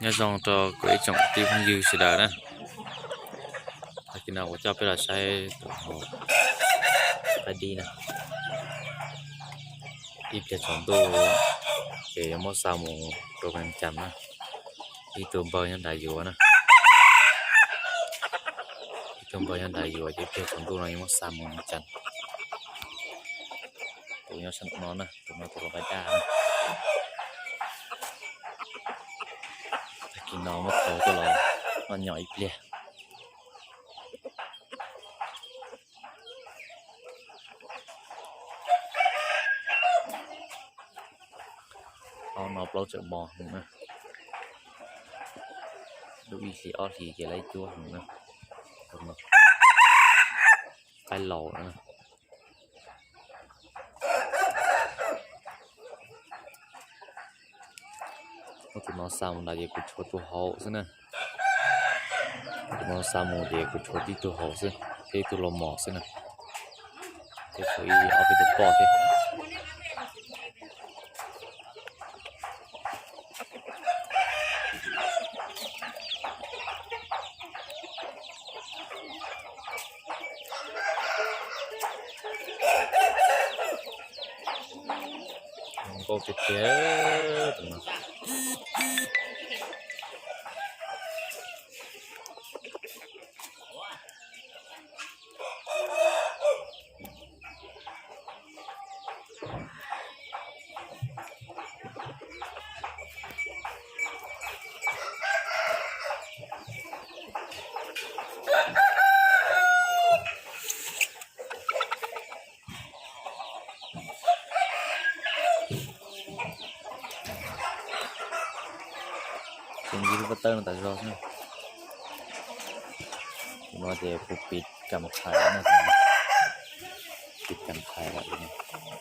Nyob zoo rau kuv ib tsoom tij phooj ywg sawv daws na. Tag kis no kuv coj peb los saib tus hauv qaib dib na. Ib pliag tsaus ntuj ces yuav muab xa mus rau Vees Cas na. Ib tug npawg nyob nrad yuav na. Ib tug npawg nyob nrad yuav ces ib pliag tsaus ntuj no yuav muab xa mus Vees Cas. Tus nyob sab nraum no na, tus no tus lau qaib daj na. Tag kis no muab thau coj los noj nyom ib pliag. Ob no plaub tsawm mos heev na. Lub ib hlis ob hlis ces laib cuab heev na. Qaib laus na. Muab tus no xa mus nrad ces kuv tshuav tus hauv xwb na. Tus no xa mus ces kuv tshuav tib tug hauv xwb, thiab ib tug lau mos xwb na. Ces tshuav ib ob peb tug poj thiab. Nkauj tiag tiag tus no. Ces ntsib lub pob tawb no tas zog xwb. Tus no ces kuv piv kam khais no, piv kam khais lawm no.